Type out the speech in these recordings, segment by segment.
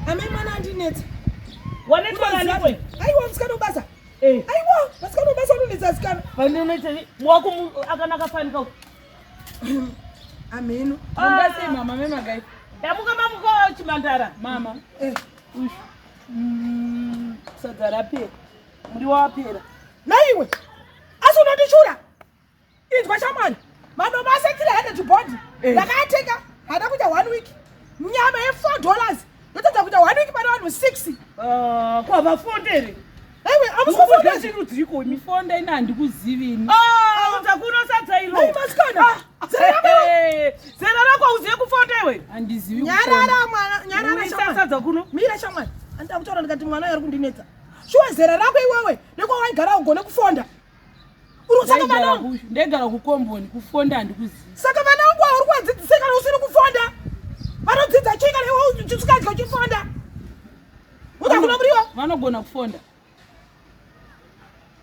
Amai mwana andinetsa. Wanetwa nani iwe? Aiwa musikana webasa. Eh. Aiwa musikana webasa anonetsa asikana. Vanonetsa wako akanaka fanika. Ameno. Mungasei mama memagai. Ndamuka mamuka chimandara. Mama. Eh. Sadza rapera. Muriwo wapera. Naiwe. Asi unondishura. Inzwa shamwari. Madomasi 300 bond. Eh. Ndakaatenga. Hada kuita one week. Nyama ye 4 dollars. Ndotadza kuita one week pane vanhu 6. Ah, kwavafondere. Aiwe, amusikufonda. Chirudziko imi. Mifonda ina handikuzivini. Ah, unza kuno sadza iro. Ai masikana. Zera rako. Eh, Zera rako uziye kufonda iwe. Handizivi. Nyarara mwana, nyarara Uisa shamwari. sadza kuno. Mira shamwari. Andida kutaura ndikati mwana uyu ari kundinetsa. Shuwa zera rako iwewe nekwawaigara ugone kufonda. Uri saka vana vangu. Ndegara kukomboni kufonda handikuzivi. Saka vana vangu uri kuvadzidzisa kana usiri kufonda. Vanodzidza chii kana iwe usikadya uchifonda? Uda kuno muriwo? Vanogona kufonda.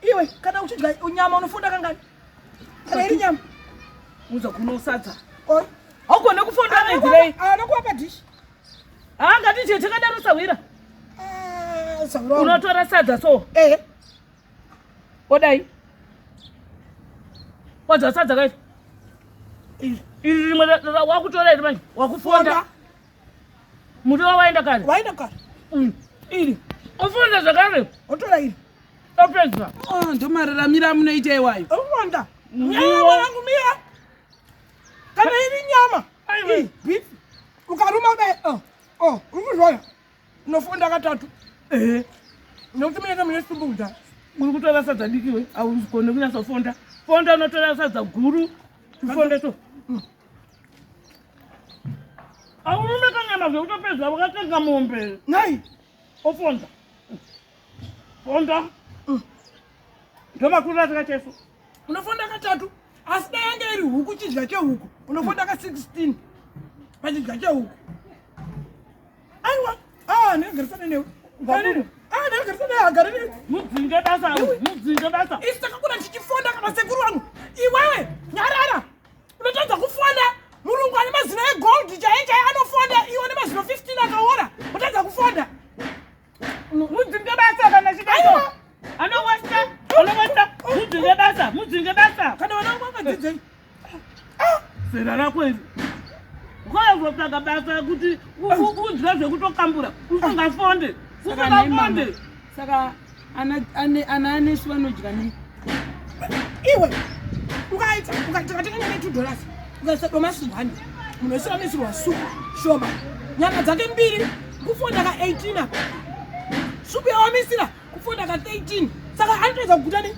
Iwe kana uchidya nyama unofonda kangani? Kana iri nyama. Unza kuno sadza. Oi. Haugone kufonda nenzirei. Anokuwa padish. Ah, ngatidye takadaro sahwira. Ah, sahwira. wangu. Unotora sadza so. Eh. Odai. Wadza sadza kaita. Iri rimwe wakutora iri manje wakufonda. Fonda. Muriwo waenda kare. Waenda kare. Iri. Ofonda zvakare. Otora iri. Opedza. Oh, ndomararamiro amunoita iwayo. Ofonda. Muriwo. Nyama mwanangu mira. Kana iri nyama. Aiwe. Ii, Beef. Ukaruma kudai. Oh. Oh, uri kuzviona. Unofonda katatu. Eh. Nokuti munenge mune sumbu kudhara. Uri kutora sadza diki we. Haugone kunyatsofonda. Fonda unotora sadza guru. Ufonde to. Aurume kanyama zvekutopedza wakatenga mombe. Nhai. Ofonda. Fonda. Ndomakuru atakachesu. Unofonda katatu. Asi dai yange iri huku chidya chehuku. Unofonda ka 16. Pachidya chehuku. Aiwa. Ah, ndinogarisana newe. Ah, ndinogarisana newe agare newe. Mudzinge basa, mudzinge basa. Isu takakura tichifonda kana sekuru vangu. Iwewe nyarara. Unotadza kufonda. Murungu ane mazino egold chaiye chaiye anofonda. Iwe une mazino 15 akaora. Unotadza kufonda. Mudzinge basa kana chidaito. Anowesta, anowesta. Mudzinge basa, mudzinge basa. Kana vana vangu vakadzidzei. Zera rako iri. Ukazotsvaga basa kuti udya zvekutokambura usingafonde. Saka nhai mama. Usingafonde. Saka ana anesu vanodya nei? Iwe ukaita ukatenga nyama ye2 dollars ukaisa domasi 1 munhu wese anoisirwa supu shoma nyama dzake mbiri kufonda ka 18 apa supu yawamisira kufonda ka 13 saka anotoedza kuguta nei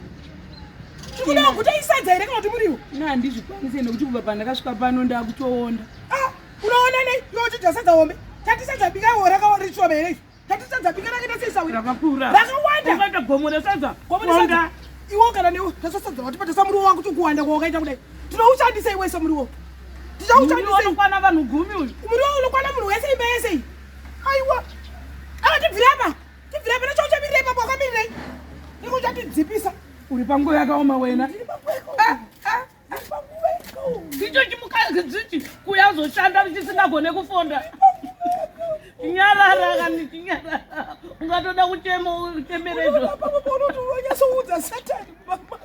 tikuda kuguta isadza here kana kuti muriwo? Ina handizvikwanise nekuti kubva pandakasvika pano ndakutoonda. Ah, unoona nei iwe uchidya sadza hombe tati sadza bika iwo rishoma here izvi tati sadza bika rakaita sei sawira Rakakura. Rakawanda. Ukaita gomo resadza. Gomo resadza. Iwe kana newe tasasadza watipata samuriwo wangu tokuwanda kwawakaita kudai tinoushandisa iwe samuriwo Muriwo tichaushandisa unokwana vanhu 10 uyu. muriwo unokwana munhu wese imba yese iyi aiwa ava tibvire apa tibvire apa nechauchamirira ipapo wakamirirei nenge uchatidzipisa Uri panguva yakaoma wena. Ndiri panguva yakaoma. Ndiri panguva yakaoma. Ndicho chimukadzi chichi kuyazoshanda chisingagone kufonda. Nyarara kani chinyarara. Ungatoda kuchema uchemerezvo. Unoona pamwe paunoti unonyatsoudza Satani mama.